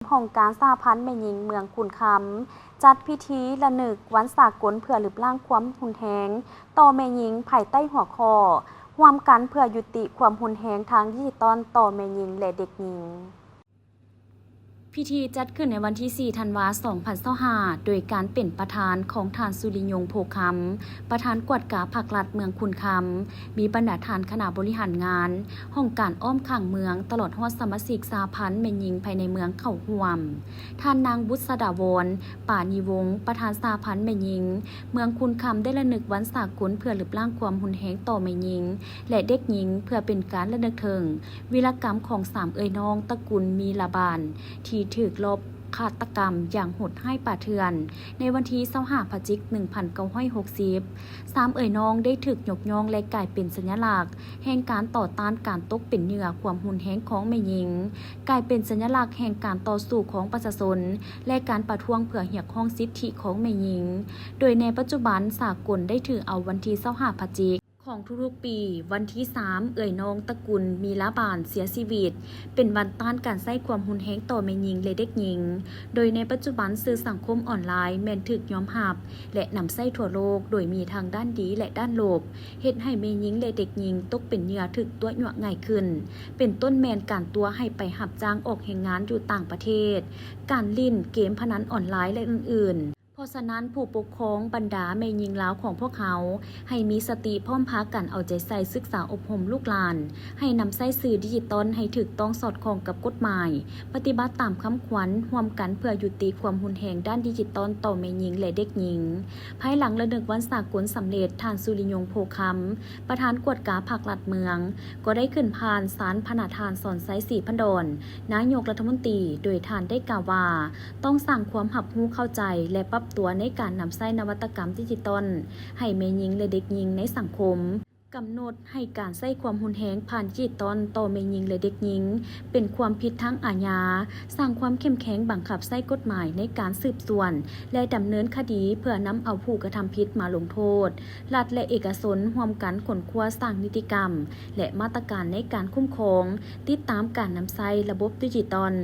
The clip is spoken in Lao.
ຫ້ອງການສະຫະພັນແມ່ຍິງເມືອງຄຸນຄຳ ຈັດພິທີລະນຶກວັນສາກົນເພື່ອລຶບລ້າງຄວາມຮຸນແຮງຕໍ່ແມ່ຍິງ ພາຍໃຕ້ຫົວຂໍ້ ຮ່ວມກັນເພື່ອຍຸຕິຄວາມຮຸນແຮງທາງດິຈິຕອນຕໍ່ແມ່ຍິງ ແລະ ເດັກຍິງ. ພິທີຈັດຂຶ້ນໃນວັນທີສີ່ ທັນວາ ສອງພັນຊາວຫ້າ ໂດຍການເປັນປະທານຂອງທ່ານ ສຸລິຍົງ ໂພຄຳ, ປະທານກວດກາພັກລັດເມືອງຄຸນຄຳ, ມີບັນດາທ່ານຄະນະບໍລິຫານງານ, ຫ້ອງການອ້ອມຂ້າງເມືອງ, ຕະຫຼອດຮອດສະມາຊິກສະຫະພັນແມ່ຍິງພາຍໃນເມືອງເຂົ້າຮ່ວມ. ທ່ານນາງ ບຸດສະດາວອນ ປານີວົງ ປະທານສະຫະພັນແມ່ຍິງເມືອງຄຸນຄຳ ໄດ້ລະນຶກວັນສາກົນເພື່ອລຶບລ້າງຄວາມຮຸນແຮງຕໍ່ແມ່ຍິງ ແລະ ເດັກຍິງ ເພື່ອເປັນການລະນຶກເຖິງ ວີລະກຳຂອງສາມເອື້ອຍນ້ອງຕະກຸນມີລາບານ ທີ່ຖືກລອບຄາດຕະກຳຢ່າງໂຫດຮ້າຍປ່າເຖື່ອນ ໃນວັນທີຊາວຫ້າ ພະຈິກ ໜຶ່ງພັນເກົ້າຮ້ອຍຫົກສິບ. ສາມເອື້ອຍນ້ອງໄດ້ຖືກຍົກຍ້ອງ ແລະ ກາຍເປັນສັນຍະລັກແຫ່ງການຕໍ່ຕ້ານການຕົກເປັນເຫຍື່ອຄວາມຮຸນແຮງຂອງແມ່ຍິງ, ກາຍເປັນສັນຍະລັກແຫ່ງການຕໍ່ສູ້ຂອງປະຊາຊົນ ແລະ ການປະທ້ວງເພື່ອຮຽກຮ້ອງສິດທິຂອງແມ່ຍິງ, ໂດຍໃນປັດຈຸບັນສາກົນໄດ້ຖືເອົາວັນທີຊາວຫ້າ ພະຈິກ ຂອງທຸກໆປີ, ວັນທີສາມ ເອື້ອຍນ້ອງຕະກຸນມີລາບານເສຍຊີວິດ ເປັນວັນຕ້ານການໃຊ້ຄວາມຮຸນແຮງຕໍ່ແມ່ຍິງ ແລະ ເດັກຍິງ, ໂດຍໃນປັດຈຸບັນສື່ສັງຄົມອອນລາຍແມ່ນຖືກຍອມຮັບ ແລະ ນຳໃຊ້ທົ່ວໂລກ ໂດຍມີທັງດ້ານດີ ແລະ ດ້ານລົບ, ເຮັດໃຫ້ແມ່ຍິງ ແລະ ເດັກຍິງຕົກເປັນເຫຍື່ອຖືກຕົວະຍົວະງ່າຍຂຶ້ນ, ເປັນຕົ້ນແມ່ນການຕົວະໃຫ້ໄປຮັບຈ້າງອອກແຮງງານຢູ່ຕ່າງປະເທດ, ການຫຼິ້ນເກມພະນັນອອນລາຍ ແລະ ອື່ນໆ. ເພາະສະນັ້ນ, ຜູ້ປົກຄອງ, ບັນດາແມ່ຍິງລາວຂອງພວກເຮົາ ໃຫ້ມີສະຕິ ພ້ອມພາກັນເອົາໃຈໃສ່ສຶກສາອົບຮົມລູກຫຼານ, ໃຫ້ນຳໃຊ້ສື່ດິຈິຕອນໃຫ້ຖືກຕ້ອງສອດຄ່ອງກັບກົດໝາຍ, ປະຕິບັດຕາມຄຳຂວັນ, ຮ່ວມກັນເພື່ອຍຸຕິຄວາມຮຸນແຮງດ້ານດິຈິຕອນຕໍ່ແມ່ຍິງ ແລະ ເດັກຍິງ. ພາຍຫຼັງລະນຶກວັນສາກົນສຳເລັດ, ທ່ານ ສຸລິຍົງ ໂພຄຳ, ປະທານກວດກາພັກລັດເມືອງ ກໍໄດ້ຂຶ້ນຜ່ານສານພະນະທ່ານ ສອນໄຊ ສີພັນດອນ, ນາຍົກລັດຖະມົນຕີ, ໂດຍທ່ານໄດ້ກ່າວວ່າ ຕ້ອງສ້າງຄວາມຮັບຮູ້ເຂົ້າໃຈ ແລະ ປັບຕົວໃນການນຳໃຊ້ນະວັດຕະກຳດິຈິຕອນໃຫ້ແມ່ຍິງ ແລະ ເດັກຍິງໃນສັງຄົມ, ກຳນົດໃຫ້ການໃຊ້ຄວາມຮຸນແຮງຜ່ານດິຈິຕອນຕໍ່ແມ່ຍິງ ແລະ ເດັກຍິງ ເປັນຄວາມຜິດທາງອາຍາ, ສ້າງຄວາມເຂັ້ມແຂງບັງຄັບໃຊ້ກົດໝາຍໃນການສືບສວນ ແລະ ດຳເນີນຄະດີ ເພື່ອນຳເອົາຜູ້ກະທຳຜິດມາລົງໂທດ. ລັດ ແລະ ເອກະຊົນຮ່ວມກັນຄົ້ນຄວ້າສ້າງນິຕິກຳ ແລະ ມາດຕະການໃນການຄຸ້ມຄອງ, ຕິດຕາມການນຳໃຊ້ລະບົບດິຈິຕອນ.